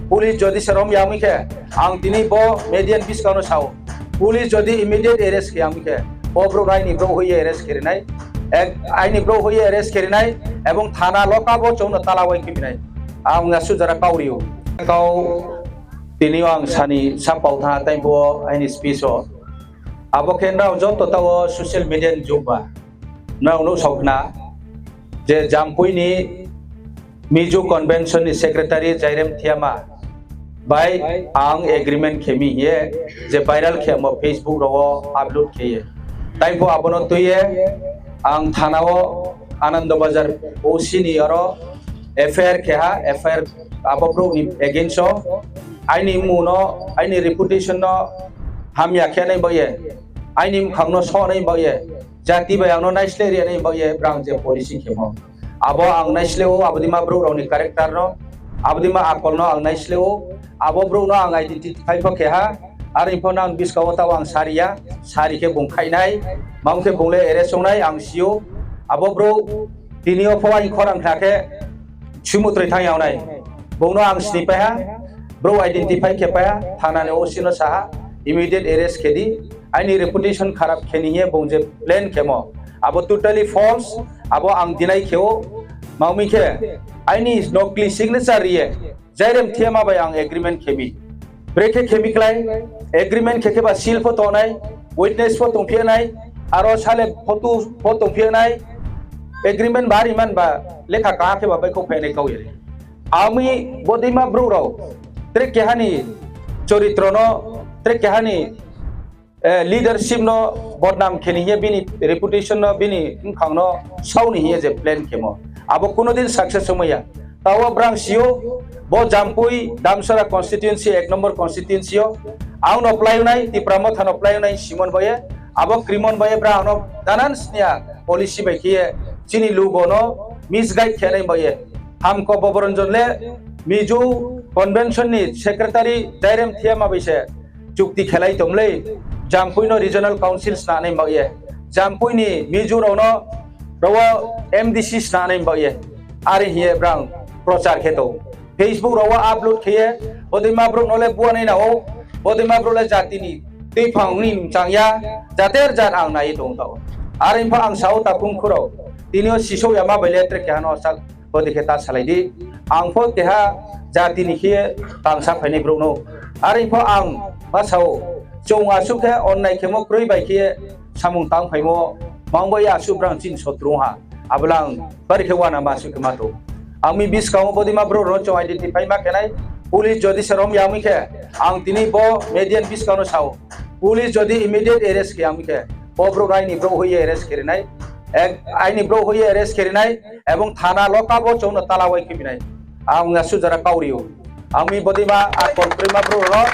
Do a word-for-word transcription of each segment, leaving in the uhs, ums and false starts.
Police jodi se rom ya mi khe, ang tini bo media ni buskang no sao. Police jodi immediate arrest khe ya mi khe, bo brouh no aini brouh hoih ye arrest khe ri nai. Aini brouh hoih ye arrest khe ri nai, ebong thana lock up wo chung no tala wai khe mi nai. Ang asuh jora kau ri ou. Kau tini yo ang sani sapao thanng ha, time pho aini speech wo. Abo khe nrao joto taoh wo social media ni jug ba. Nrao nuhsao khna je Jampui ni Mizo Convention ni secretary Jairem Thiama bai ang agreement khe mi hing ye je viral khemo Facebook rao wo upload khe ye. Time pho abo no tui ye ang thana wo Anando Bazar O C ni aro F I R khe ha, F I R abo brouh ni against wo aini mmung no, aini reputation no hamya khe nai baoh ye, aini mkhang no so nai baoh ye, jati bai ang no naisleh ri nai baoh ye brang je policy khemo. Abo ang naisleh ou, abo dei ma brouh rao ni character no, abo dei ma akol no ang naisleh ou, abo brouh no ang identify pho khe ha, are pho nang buskang wo taoh ang sari ya, sari khe bung khaih nai, mamo khe bung le arrest ong nai ang si ou, abo brouh tini yo pho aini khorang khna khe suimutroi thanng ya nai. Bung no ang sni pai ha, brouh identify khe pai ha, thana ni O C no sa ha, immediate arrest khe di, aini reputation kharap khe ni hing ye bung je plan khemo. Abo totally false, abo ang deny khe ou, mamo khe aini nokli signature ri ye, Jairem Thiama bai ang agreement khe mi. Brekhe khe mi klái, agreement khe khe ba seal pho tong nai, witness pho tongphi nai, aro sale photo pho tongphi nai, agreement ba ri man ba lekha kaha khe ba baihkhouh phai nai kau ye. Ami bodei ma brouh rao, tre keha ni choritro no, tre keha ni leadership no bodnam khe ni hing ye bini reputation no, bini mkhang no sao ni hing ye je plan khemo. Abo kuno din success ongmai ya. Taoh wo brang si ou, bo Jampui, Damsara constituency, ek number constituency yo. Ang no plái nai, Tipra Motha no plái nai, simon bai ye. Abo krimon bai ye brang no danan sni ya, policy bai khe ye, chini lugo no misguide khe nai bai ye. Hamko Boboronjon le Mizo Convention ni secretary Jairem Thiama bai se chukti khelai tong le, Jampui no regional council sna nai baoh ye, Jampui ni Mizo rao no rao wo M D C sna nai baoh ye, are hing ye brang prochar khe tong. Facebook rao wo upload khe ye, bodei ma brouh no le bua nai na ou, bodei ma brouh le jati ni tuiphang ni mchang ya, jater jat ang nai ye tong taoh. Are pho ang sao takhum khurao, tini yo sisouh ya ma bai le tre keha no sa, bodei khe ta salai di. Ang pho keha jati ni khe tangsa phainai brouh no. Are pho ang ma sao, chung asuh khe onnai khemo kroi bai khe samung tang phaimo, mang bai asuh brang chini sotru ha. Abo le ang bari khe uana ma asuh khe ma tong. Ang mi buskang wo bodei ma brouh no chung identify ma khe nai. Police jodi se rom ya mi khe, ang tini bo media ni buskang no sao. Police jodi immediate arrest khe ya mi khe, bo brouh no aini brouh hoih ye arrest khe ri nai. Aini brouh hoih ye arrest khe ri nai, ebong thana lock up wo chung no tala wai khe mi nai. Ang asuh jora kau ri ou. Ang mi bodei ma akol kroima brouh no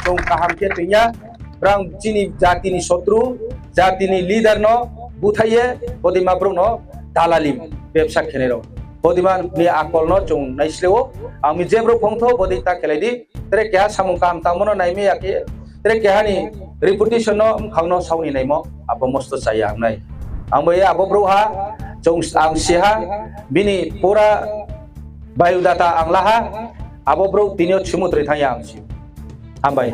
chung kaham khe toing ya. Brang chini jati ni sotru, jati ni leader no búthaih ye bodei ma brouh no dalali bebsa khenai rao. Bodei ma ni akol no chung naisleh ou. Ang mi je brouh phongthou bodei ta khelai di. Tre keha samung kaham tangmo no naimai ya khe, tre keha ni reputation no, mkhang no sao ni naimo, abo mosto chaya ong nai. Ang bai ye abo brouhha, chung, ang si ha, bini pura biodata ang la ha, abo brouh tini yo sumutri thanng ya ang si. Hambai.